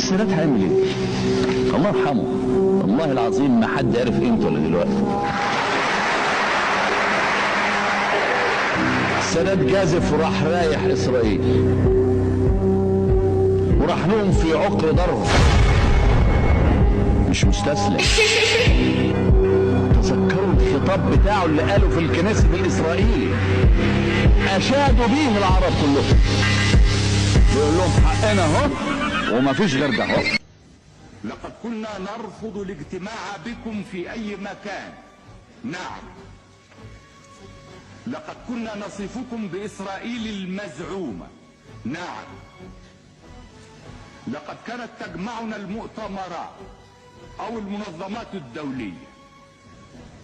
السادات هيعمل ايه؟ الله يرحمه، والله العظيم ما حد عرف قيمته الا دلوقتي. السادات جازف وراح رايح اسرائيل، وراح لهم في عقر ضرب، مش مستسلم. تذكروا الخطاب بتاعه اللي قاله في الكنيسة الإسرائيلي، أشادوا بيه العرب كلهم، بيقول لهم حقنا اهو ومفيش غير ده اهو. لقد كنا نرفض الاجتماع بكم في أي مكان. نعم، لقد كنا نصفكم بإسرائيل المزعومة. نعم، لقد كانت تجمعنا المؤتمرات أو المنظمات الدولية،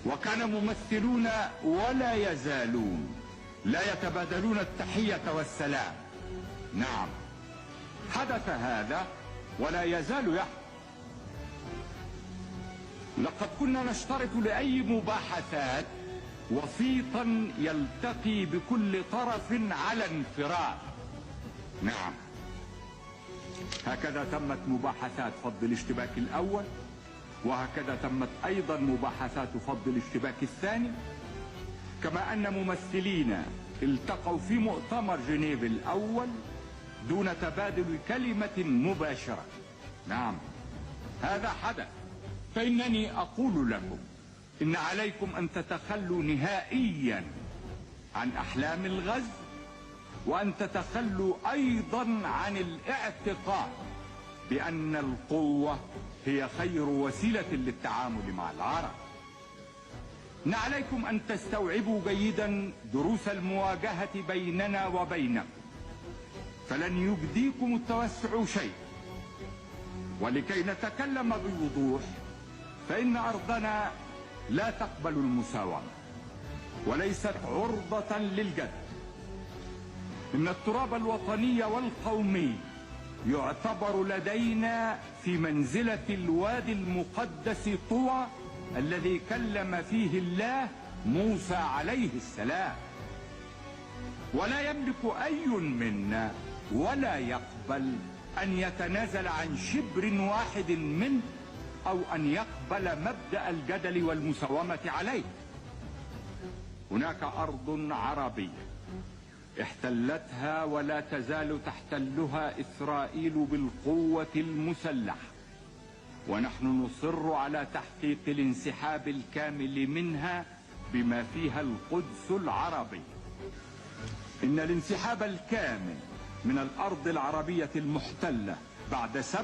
وكان ممثلون ولا يزالون لا يتبادلون التحية والسلام. نعم، حدث هذا ولا يزال يحدث. لقد كنا نشترط لأي مباحثات وسيطا يلتقي بكل طرف على انفراد. نعم، هكذا تمت مباحثات فض الاشتباك الأول، وهكذا تمت أيضا مباحثات فض الاشتباك الثاني، كما أن ممثلين التقوا في مؤتمر جنيف الأول دون تبادل كلمة مباشرة. نعم، هذا حدث. فإنني أقول لكم إن عليكم أن تتخلوا نهائيا عن أحلام الغزو، وأن تتخلوا أيضا عن الاعتقاد بأن القوة هي خير وسيلة للتعامل مع العرب. إن عليكم أن تستوعبوا جيدا دروس المواجهة بيننا وبينكم، فلن يجديكم التوسع شيء. ولكي نتكلم بوضوح، فإن أرضنا لا تقبل المساومة وليست عرضة للجدل. إن التراب الوطني والقومي يعتبر لدينا في منزلة الوادي المقدس طوى الذي كلم فيه الله موسى عليه السلام، ولا يملك أي منا ولا يقبل أن يتنازل عن شبر واحد منه أو أن يقبل مبدأ الجدل والمساومة عليه. هناك أرض عربية احتلتها ولا تزال تحتلها إسرائيل بالقوة المسلحة، ونحن نصر على تحقيق الانسحاب الكامل منها بما فيها القدس العربي. إن الانسحاب الكامل من الأرض العربية المحتلة بعد 7